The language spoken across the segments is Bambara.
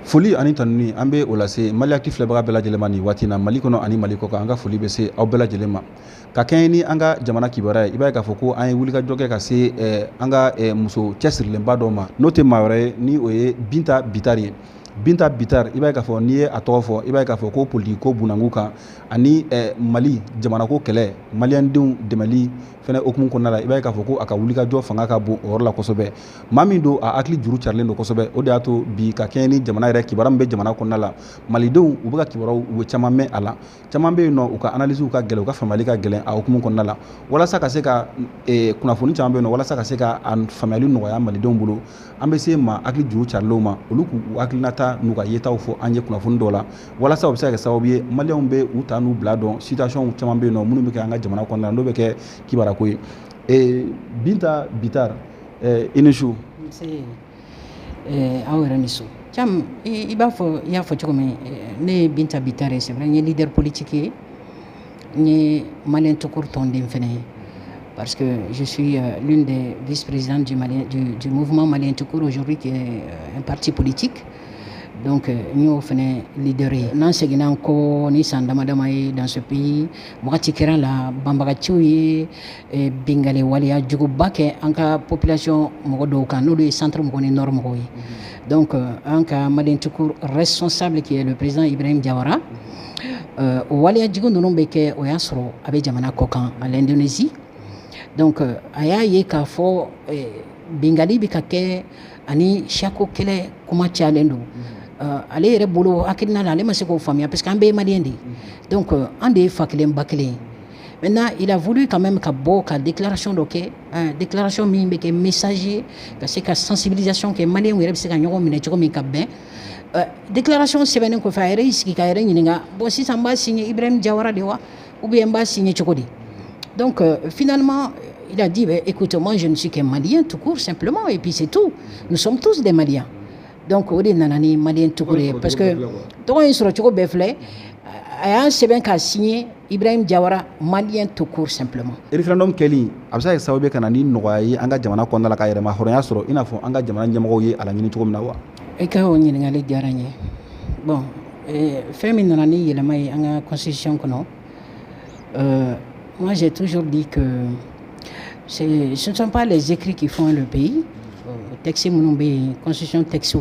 Foli ani tanuni, an bɛ o lase Maliactu filɛbaga bɛɛ lajɛlen ma nin waati na, Mali kɔnɔ ani Mali kɔ kan. An ka foli bɛ se aw bɛɛ lajɛlen ma. Ka kɛɲɛ ni an ka jamana kibaruya ye, i b'a ye k'a fɔ ko an ye wulikajɔ kɛ ka se an ka muso cɛsirilenba dɔ ma, n'o tɛ maa wɛrɛ ye ni o ye Binta Bitari ye. Binta Bitari, i b'a ye k'a fɔ n'i ye a tɔgɔ fɔ, i b'a ye k'a fɔ ko politiki ko bunakun kan ani Mali jamanako kɛlɛ, maliyɛndenw dɛmɛli fɛnɛ hukumu kɔnɔna la, i b'a ye k'a fɔ ko a ka wulikajɔ fanga ka bon o yɔrɔ la kosɛbɛ. Maa min don, a hakili juru carilen don kosɛbɛ. O de y'a to bi, ka kɛɲɛ ni jamana yɛrɛ kibaruya min bɛ jamana kɔnɔna la, malidenw u bɛ ka kibaruyaw, u bɛ caman mɛn a la, caman bɛ yen nɔ, u ka analyse ka gɛlɛn, u ka faamuyali ka gɛlɛn a hukumu kɔnɔna la. Walasa ka se ka kunnafoni caman bɛ yen nɔ, walasa ka se ka a faamuyali nɔgɔya malidenw bolo, an bɛ se maa hakili juru carilenw ma, olu k'u hakilinata n'u ka yetaw fɔ an ye kunnafoni dɔw la, walasa o bɛ se ka kɛ sababu ye maliyɛnw bɛ u ta n'u bila dɔn situation caman bɛ yen nɔ minnu bɛ kɛ an ka jamana kɔnɔna la, n'o bɛ kɛ kibaruya ye. Binta Bitari, i ni su. Nse, aw yɛrɛ ni su. Cam, i b'a fɔ, i y'a fɔ cogo min, ne ye Binta Bitari ye. C'est vrai, n ye leader politique ye, n ye Malien tout court tɔnden fɛnɛ ye, parce que je suis l'une des vice-présidentes du mouvement malien tout court aujourd'hui, qui est un parti politique. Donc n y'o fɛnɛ leader ye. N'an seginna an kɔ ni san dama dama ye, dans ce pays, wagati kɛra la, banbagaciw ye bingali waleya juguba kɛ an ka population mɔgɔ dɔw kan, n'olu ye centre mɔgɔ ni nord mɔgɔw ye. Donc an ka Malien tout court responsable, qui est le président Ibrahim Diawara, o waleya jugu ninnu bɛ kɛ, o y'a sɔrɔ a bɛ jamana kɔ kan, à l'Indonésie. Donc a y'a ye k'a fɔ bingali bɛ ka kɛ ani siyako kɛlɛ kuma cayalen don. Ale yɛrɛ bolo, hakilina la, ale ma se k'o faamuya, parce que an bɛɛ ye malien de ye. Donc an de ye fa kelen ba kelen ye. Maintenant, il a voulu quand même ka bɔ ka déclaration dɔ kɛ, déclaration min bɛ kɛ message ye ka se ka sensibilisation kɛ, maliyɛnw yɛrɛ bɛ se ka ɲɔgɔn minɛ cogo min ka bɛn. Déclaration sɛbɛnnen kɔfɛ, a yɛrɛ y'i sigi k'a yɛrɛ ɲininka: bon, sisan n b'a signé Ibrahim Diawara de wa, ou bien n b'a signé cogo di? Donc finalement, il a dit: ben, écoute, moi, je ne suis qu'un Malien tout court, simplement, et puis c'est tout. Nous sommes tous des Maliens. Donc o de nana ni Malien tout court ye, parce que tɔgɔ in sɔrɔ cogo bɛɛ filɛ, a y'a sɛbɛn k'a signé Ibrahim Diawara, Malien tout court, simplement. Référendum kɛli, a bɛ se ka kɛ sababu ye ka na ni nɔgɔya ye an ka jamana kɔnɔna la, ka yɛrɛma hɔrɔnya sɔrɔ, i n'a fɔ an ka jamana ɲɛmɔgɔw ye a laɲini cogo min na wa? I ka o ɲininkali diyara n ye. Bon, fɛn min nana ni yɛlɛma ye an ka constitution kɔnɔ, moi, j'ai toujours dit que ce ne sont pas les écrits qui font le pays. Texte minnu bɛ yen, constitution texte,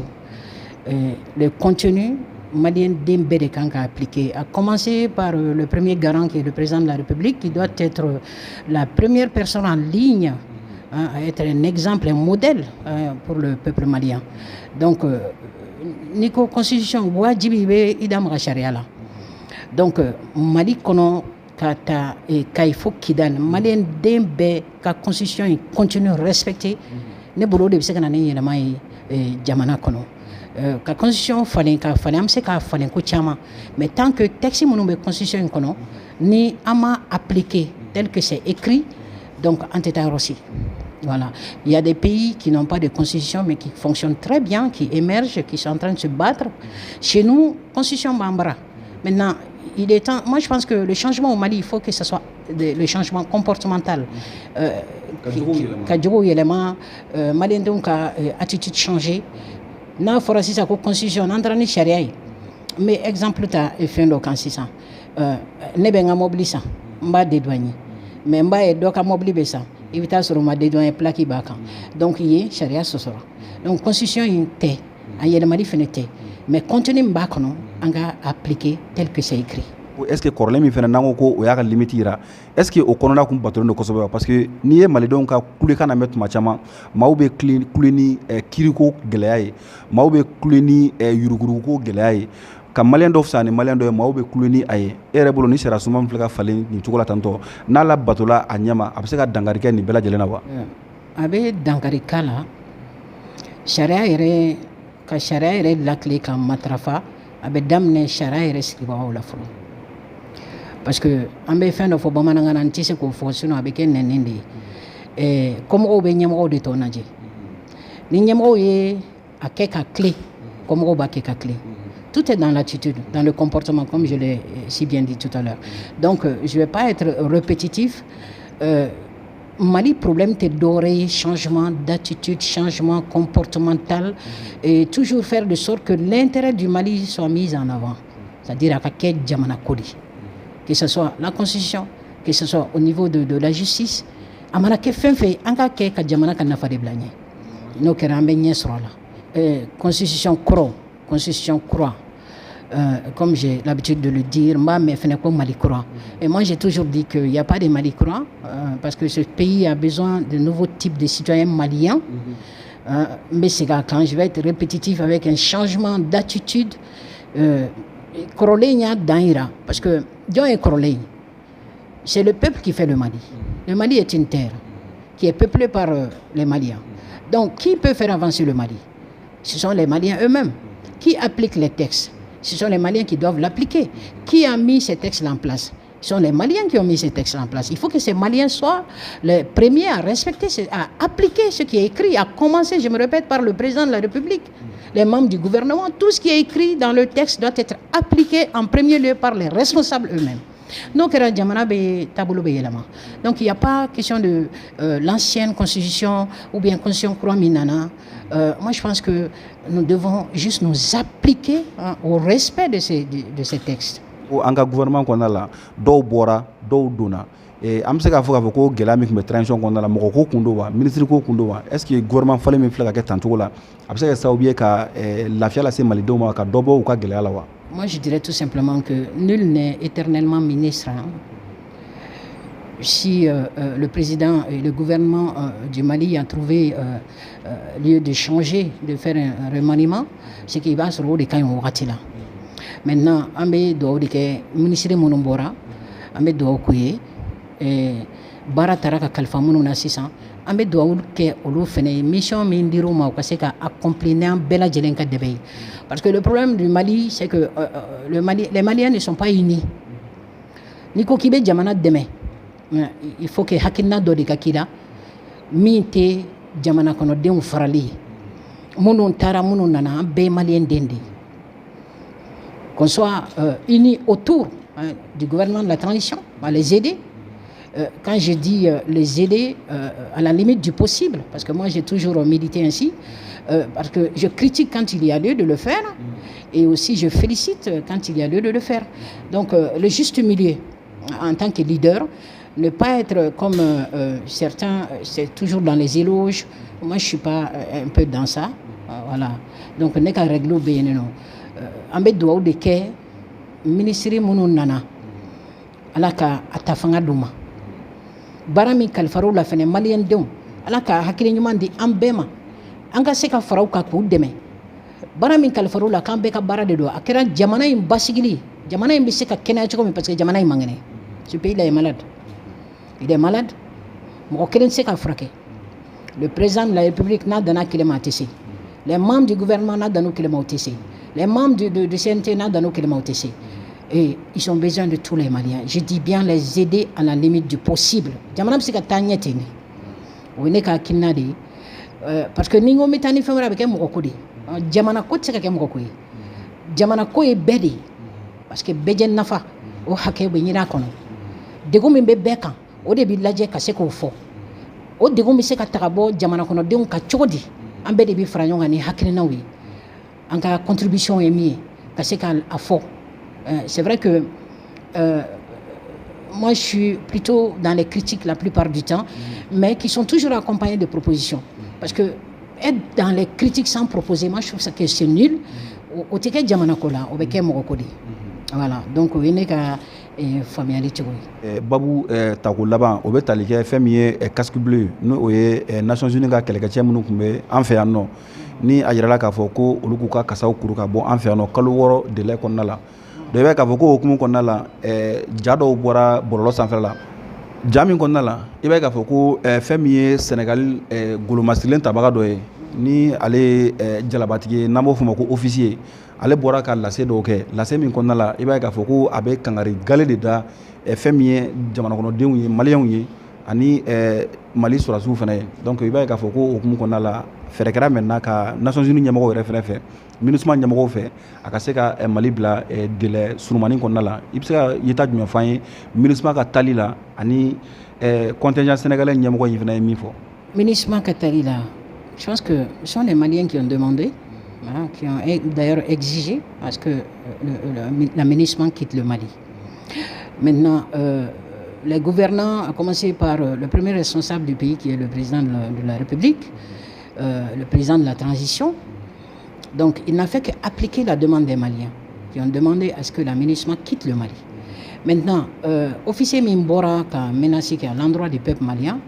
le contenu, malien den bɛɛ de kan ka appliquer, à commencer par le premier garant, qui est le président de la République, qui doit être la première personne en ligne, hein, à être un exemple, un modèle, hein, pour le peuple malien. Donc n'i ko constitution, wajibi i bɛ i da maga sariya la. Donc Mali kɔnɔ, ka ta Kayi fo Kidal, malien den bɛɛ ka constitution in contenu respecter, ne bolo, o de bɛ se ka na ni yɛlɛma ye jamana kɔnɔ. Ka constitution falen, ka falen, an bɛ se k'a falen ko caman, mais tant que texte minnu bɛ constitution in kɔnɔ, ni an ma appliquer tel que c'est écrit, donc an tɛ taa yɔrɔ si. Voilà. Il y a des pays qui n'ont pas de constitution, mais qui fonctionnent très bien, qui émergent, qui sont en train de se battre. Chez nous, constitution b'an bara. Maintenant, il est temps, moi, je pense que le changement au Mali, il faut que ce soit le changement comportemental. Ka jogow yɛlɛma, maliyɛndenw ka attitude changer. N'a fɔra sisan ko constitution, n'an taara ni sariya ye, n bɛ exemple ta fɛn dɔ kan sisan. Ne bɛ n ka mobili san, n b'a dédouaner, mais n b'a ye dɔ ka mobili bɛ san, i bɛ taa sɔrɔ o ma dédouaner, plaque b'a kan. Donc yen sariya sɔsɔra. Donc constitution in tɛ a yɛlɛmali fɛnɛ tɛ, mais contenu min b'a kɔnɔ, an ka appliquer tel que c'est écrit. Est ce que kɔrɔlen min fana, n'an ko ko o y'a ka limite yira, est ce que o kɔnɔna kun batolen don kosɛbɛ wa? Parce que n'i ye malidenw ka kulekan lamɛn tuma caman, maaw bɛ kule ni kiriko gɛlɛya ye, maaw bɛ kule ni yuruguyuruguko gɛlɛya ye, ka maliyɛn dɔ fisaya ni maliyɛn dɔ ye, maaw bɛ kule ni a ye. E yɛrɛ bolo, ni sariya sunba min filɛ ka falen nin cogo la tantɔ, n'a la batola a ɲɛma, a bɛ se ka dankari kɛ nin bɛɛ lajɛlen na wa? A bɛ dankari k'a la. Sariya yɛrɛ, ka sariya yɛrɛ lakile ka matarafa, a bɛ daminɛ sariya yɛrɛ sigibagaw la fɔlɔ, parce que an bɛ fɛn dɔ fɔ bamanankan na, n tɛ se k'o fɔ, sinon a bɛ kɛ nɛni de ye. Kɔmɔgɔw bɛ ɲɛmɔgɔw de tɔ lajɛ. Ni ɲɛmɔgɔw ye a kɛ ka tile, kɔmɔgɔw b'a kɛ ka tile. Tout est dans l'attitude, dans le comportement, comme je l'ai si bien dit tout à l'heure. Donc je vais pas être répétitif. Mali problème tɛ dɔwɛrɛ ye, changement d'attitude, changement comportemental, et toujours faire de sorte que l'intérêt du Mali soit mis en avant, c'est-à-dire a ka kɛ jamana ko de, que ce soit la constitution, que ce soit au niveau de la justice. A mana kɛ fɛn fɛn ye, an ka kɛ ka jamana ka nafa de bila ɲɛ. N'o kɛra, an bɛ ɲɛ sɔrɔ a la. Constitution kɔrɔ, constitution kura, comme j'ai l'habitude de le dire, moi, mais Mali kura. Et moi, j'ai toujours dit qu'il n'y a pas de Mali kura, parce que ce pays a besoin de nouveaux types de citoyens maliens. Mais c'est quand je vais être répétitif, avec un changement d'attitude. Parce que jɔn ye kɔrɔlen, c'est le peuple qui fait le Mali. Le Mali est une terre qui est peuplée par les Maliens. Donc, qui peut faire avancer le Mali? Ce sont les Maliens eux-mêmes. Qui applique les textes? Ce sont les Maliens qui doivent l'appliquer. Qui a mis ces textes-là en place? Ce sont les Maliens qui ont mis ces textes en place. Il faut que ces Maliens soient les premiers à respecter, à appliquer ce qui est écrit, à commencer, je me répète, par le président de la République, les membres du gouvernement. Tout ce qui est écrit dans le texte doit être appliqué en premier lieu par les responsables eux-mêmes. Donc, donc il n'y a pas question de l'ancienne constitution ou bien constitution kura min nana. Moi, je pense que nous devons juste nous appliquer, hein, au respect de ces textes. An ka gouvernement kɔnɔna la, dɔw bɔra, dɔw donna. An bɛ se k'a fɔ ko gɛlɛya min tun bɛ transition kɔnɔna la, mɔgɔ ko kun don wa, ministre ko kun don wa? Est ce que gouvernement falen min filɛ ka kɛ tancogo la, a bɛ se ka kɛ sababu ye ka lafiya lase malidenw ma, ka dɔ bɔ u ka gɛlɛya la wa? Moi, je dirais tout simplement que nul n'est éternellement ministre, hein. Si le président et le gouvernement du Mali a trouvé lieu de changer, de faire un remaniement, c'est qu'il va se o de ka ɲi o wagati la. Maintenant, an bɛ dugawu de kɛ minisiri minnu bɔra, an bɛ dugawu k'u ye. Baara taara ka kalifa minnu na sisan, an bɛ dugawu kɛ olu fɛnɛ ye, mission min dir'u ma, u ka se ka accomplir n'an bɛɛ lajɛlen ka dɛmɛ ye. Parce que le problème du Mali, c'est que les Maliens ne sont pas unis. N'i ko k'i bɛ jamana dɛmɛ, il faut que hakilina dɔ de ka k'i la min tɛ jamana kɔnɔdenw farali ye. Minnu taara, minnu nana, an bɛɛ ye maliyɛn den de ye. Qu'on soit unis autour, hein, du gouvernement de la transition, on va les aider. Quand je dis les aider, à la limite du possible, parce que moi j'ai toujours milité ainsi, parce que je critique quand il y a lieu de le faire, et aussi je félicite quand il y a lieu de le faire. Donc le juste milieu, en tant que leader, ne pas être comme certains, c'est toujours dans les éloges. Moi je suis pas un peu dans ça. Voilà. Donc ne ka règle bɛ yen nɔ. An bɛ dugawu de kɛ minisiri minnu nana, Ala ka a ta fanga d'u ma. Baara min kalifar'u la fɛnɛ, maliyɛn denw, Ala ka hakili ɲuman di an bɛɛ ma, an ka se ka fara u kan k'u dɛmɛ. Baara min kalifar'u la, k'an bɛɛ ka baara de don. A kɛra jamana in basigili, jamana in bɛ se ka kɛnɛya cogo min, parce que jamana in man kɛnɛ. Ce pays là est malade, il est malade. Mɔgɔ kelen tɛ se ka furakɛ. Le président de la République n'a danna kelen ma, a tɛ se. Les membres du gouvernement n'a dan'u kelen ma, o tɛ se. Les membres du CNT n'a dan'u kelen ma, o tɛ se. Et ils ont besoin de tous les Maliens. Je dis bien les aider à la limite du possible. Jamana bɛ se ka taa ɲɛ ten de. O ye ne ka hakilina de ye. Parce que ni n ko n bɛ taa ni fɛn wɛrɛ, a bɛ kɛ mɔgɔ ko de ye. Jamana ko tɛ se ka kɛ mɔgɔ ko ye. Jamana ko ye bɛɛ de ye. Parce que bɛɛ jɛ nafa, o hakɛ bɛ ɲini a kɔnɔ. Degun min bɛ bɛɛ kan, o de bɛ lajɛ ka se k'o fɔ. O degun bɛ se ka ta ka bɔ jamana kɔnɔdenw kan cogo di? An bɛɛ de bɛ fara ɲɔgɔn kan ni hakilinaw ye. An ka contribution ye min ye, ka se k'a fɔ. C'est vrai que moi, je suis plutôt dans les critiques la plupart du temps, mais qui sont toujours accompagnées de propositions. Parce que être dans les critiques sans proposer, moi, je trouve ça que c'est nul. O tɛ kɛ jamana ko la, o bɛ kɛ mɔgɔ ko de ye. Voilà, donc o ye ne ka faamuyali cogo ye. Babu tako laban, o bɛ tali kɛ fɛn min ye casque bleu, n'o o ye Nations Unies ka kɛlɛkɛcɛ minnu tun bɛ an fɛ yan nɔ, ni a yirala k'a fɔ ko olu k'u ka kasaw kuru ka bɔ an fɛ yan nɔ kalo 6 délai kɔnɔna la. Donc i b'a ye k'a fɔ ko o hukumu kɔnɔna la, ja dɔw bɔra bɔlɔlɔ sanfɛla la. Ja min kɔnɔna la, i b'a ye k'a fɔ ko fɛn min ye Sénégal golomasirilen tabaga dɔ ye, ni ale ye jalabatigi ye, n'an b'o fɔ o ma ko officier, ale bɔra ka lase dɔw kɛ. Lase min kɔnɔna la, i b'a ye k'a fɔ ko a bɛ kangari gale de da fɛn min ye jamana kɔnɔdenw ye, maliyɛnw ye, ani Mali sɔrɔdasiw fana ye. Donc i b'a ye k'a fɔ ko o hukumu kɔnɔna la, fɛɛrɛ kɛra maintenant ka Nations Unies ɲɛmɔgɔw yɛrɛ fɛnɛ fɛ, MINUSMA ɲɛmɔgɔw fɛ, a ka se ka Mali bila délai surumani kɔnɔna la. I bɛ se ka yeta jumɛn f'an ye MINUSMA ka tali la ani Contingent sénégalais ɲɛmɔgɔ in fana ye min fɔ. MINUSMA ka taali la, je pense que ce sont les Maliens qui ont demandé, hein, qui ont d'ailleurs exigé à ce que la MINUSMA quitte le Mali. Maintenant, les gouvernants, à commencer par le premier responsable du pays, qui est le président de la République, le président de la transition, donc il n'a fait qu'appliquer la demande des Maliens, qui ont demandé à ce que la MINUSMA quitte le Mali. Maintenant, officier min bɔra ka menacer à l'endroit du peuple malien,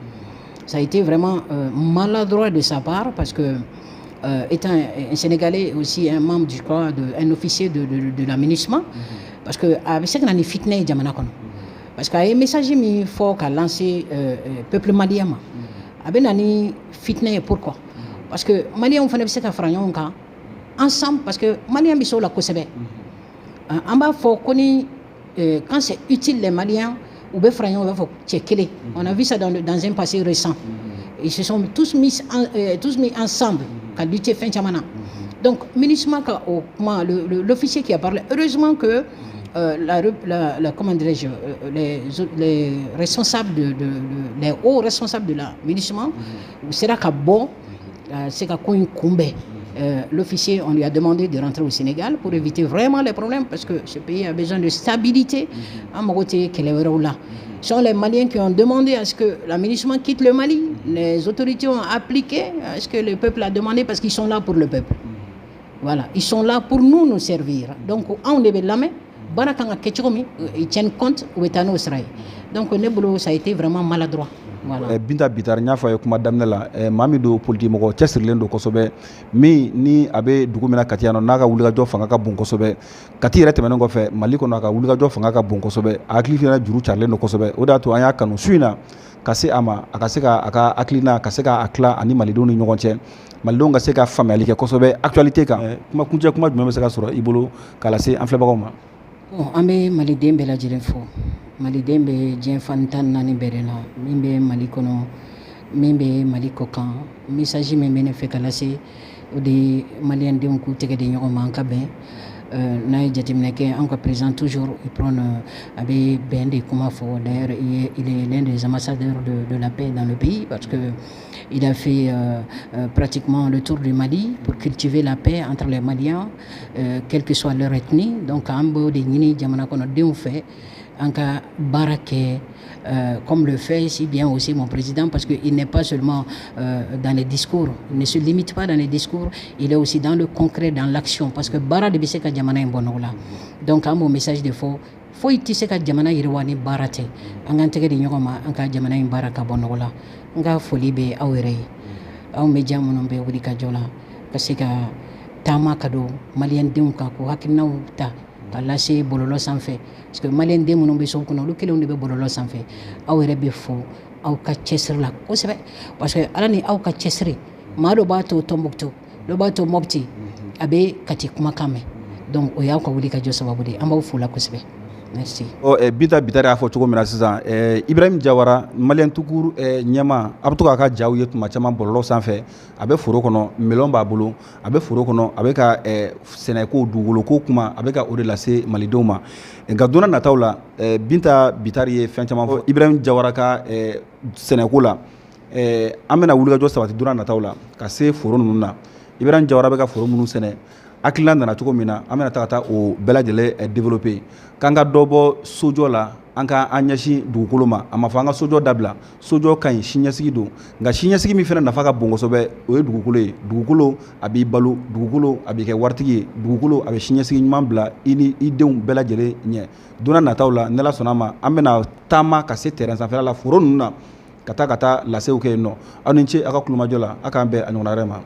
ça a été vraiment maladroit de sa part parce que, étant un Sénégalais, aussi un membre, je crois, un officier de la MINUSMA, parce que a bɛ se ka na ni fitinɛ ye jamana kɔnɔ, parce que a ye message min fɔ ka lancer peuple malien ma, a bɛ na ni fitinɛ ye. Pourquoi? Parce que Malienw fana bɛ se ka fara ɲɔgɔn kan ensemble, parce que Malien bɛ se o la kosɛbɛ. An b'a fɔ ko ni quand c'est utile, les Maliens u bɛ fara ɲɔgɔn kan, u b'a fɔ cɛ kelen. On a vu ça dans un passé récent, ils se sont tous mis ensemble ka lutter fɛn caman na. Donc MINUSMA ka o kuma, l'officier qui a parlé, heureusement que la, comment dirais-je, les responsables de, les hauts responsables de la MINUSMA u sera ka bɔ se ka ko in kunbɛn. L'officier, on lui a demandé de rentrer au Sénégal pour éviter vraiment les problèmes, parce que ce pays a besoin de stabilité. An mago tɛ kɛlɛ wɛrɛw la. Ce sont les Maliens qui ont demandé à ce que la MINUSMA quitte le Mali. Les autorités ont appliqué à ce que le peuple a demandé, parce qu'ils sont là pour le peuple. Voilà, ils sont là pour nous, nous servir. Donc anw de bɛ lamɛn, baara kan ka kɛ cogo min, ils tiennent compte, u bɛ taa n'o sira ye. Donc ne bolo, ça a été vraiment maladroit. Voilà. Binta Bitari, n y'a fɔ a ye kuma daminɛ la, maa min don, politique mɔgɔ cɛsirilen don kosɛbɛ, min ni a bɛ dugu min na, Kati yan nɔ, n'a ka wulikajɔ fanga ka bon kosɛbɛ Kati yɛrɛ tɛmɛnen kɔfɛ Mali kɔnɔ, a ka wulikajɔ fanga ka bon kosɛbɛ, a hakili fana juru carilen don kosɛbɛ. O de y'a to an y'a kanu su in na ka se a ma, a ka se ka a ka hakilina ka se k'a tila ani malidenw ni ɲɔgɔn cɛ, malidenw ka se ka faamuyali kɛ kosɛbɛ actualité kan. Kuma kuncɛ kuma jumɛn bɛ se ka sɔrɔ i bolo k'a lase an filɛbagaw ma? Bon, an bɛ maliden bɛɛ lajɛlen fo. Maliden bɛ diɲɛ fan 14 bɛɛ de la, min bɛ Mali kɔnɔ, min bɛ Mali kɔ kan. Message min bɛ ne fɛ ka lase, o de ye maliyɛndenw k'u tɛgɛ di ɲɔgɔn ma, an ka bɛn. N'a ye jateminɛ kɛ, an ka président toujours il prône, a bɛ bɛn de kuma fɔ. D'ailleurs, il est l'un des ambassadeurs de la paix dans le pays, parce que il a fait pratiquement le tour du Mali pour cultiver la paix entre les Maliens, quelle que soit leur ethnie. Donc an b'o de ɲini jamana kɔnɔdenw fɛ, an ka baara kɛ, comme le fait si bien aussi mon président, parce qu'il n'est pas seulement dans les discours, il ne se limite pas dans les discours, il est aussi dans le concret, dans l'action, parce que baara de bɛ se ka jamana in bɔ nɔgɔ la. Donc an b'o message de fɔ: foyi tɛ se ka jamana yiriwa ni baara tɛ. An k'an tɛgɛ di ɲɔgɔn ma, an ka jamana in baara ka bɔ nɔgɔ la. N ka foli bɛ aw yɛrɛ ye, aw média minnu bɛ wuli ka jɔ la ka se ka taama ka don maliyɛndenw kan, k'u hakilinaw ta ka lase bɔlɔlɔ sanfɛ, parce que maliyɛnden minnu bɛ so kɔnɔ, olu kelenw de bɛ bɔlɔlɔ sanfɛ. Aw yɛrɛ bɛ fo aw ka cɛsiri la kosɛbɛ, parce que ala ni aw ka cɛsiri, maa dɔ b'a to Tɔnbukutu, dɔ b'a to Mɔpti, a bɛ Kati kumakan mɛn. Donc o y'aw ka wuli ka jɔ sababu de ye. An b'aw fo la kosɛbɛ. Merci. Ɔ Binta Bitari y'a fɔ cogo min na sisan, Ibrahim Jawara, Malien tout court ɲɛma, a bɛ to k'a ka jaw ye tuma caman bɔlɔlɔ sanfɛ. A bɛ foro kɔnɔ, melon b'a bolo, a bɛ foro kɔnɔ, a bɛ ka sɛnɛko, dugukolo kuma, a bɛ ka o de lase malidenw ma. Nka don nataw la, Binta Bitari ye fɛn caman fɔ Ibrahim Jawara ka sɛnɛko la. An bɛna wulikajɔ sabati don nataw la ka se foro ninnu na. Ibrahim Jawara bɛ ka foro minnu sɛnɛ, hakilina nana cogo min na, an bɛna taa ka taa o bɛɛ lajɛlen développer, k'an ka dɔ bɔ sojɔ la, an ka an ɲɛsin dugukolo ma. A ma fɔ an ka sojɔ dabila, sojɔ ka ɲi, siniɲɛsigi don, nka siniɲɛsigi min fana nafa ka bon kosɛbɛ, o ye dugukolo ye. Dugukolo a b'i balo, dugukolo a b'i kɛ waritigi ye, dugukolo a bɛ siniɲɛsigi ɲuman bila i ni i denw bɛɛ lajɛlen ɲɛ. Don nataw la, ni Ala sɔnna a ma, an bɛna taama ka se terrain sanfɛla la, foro ninnu na, ka taa lasew kɛ yen nɔ. Aw ni ce aw ka kulomajɔ la. A k'an bɛn a ɲɔgɔnna wɛrɛ ma.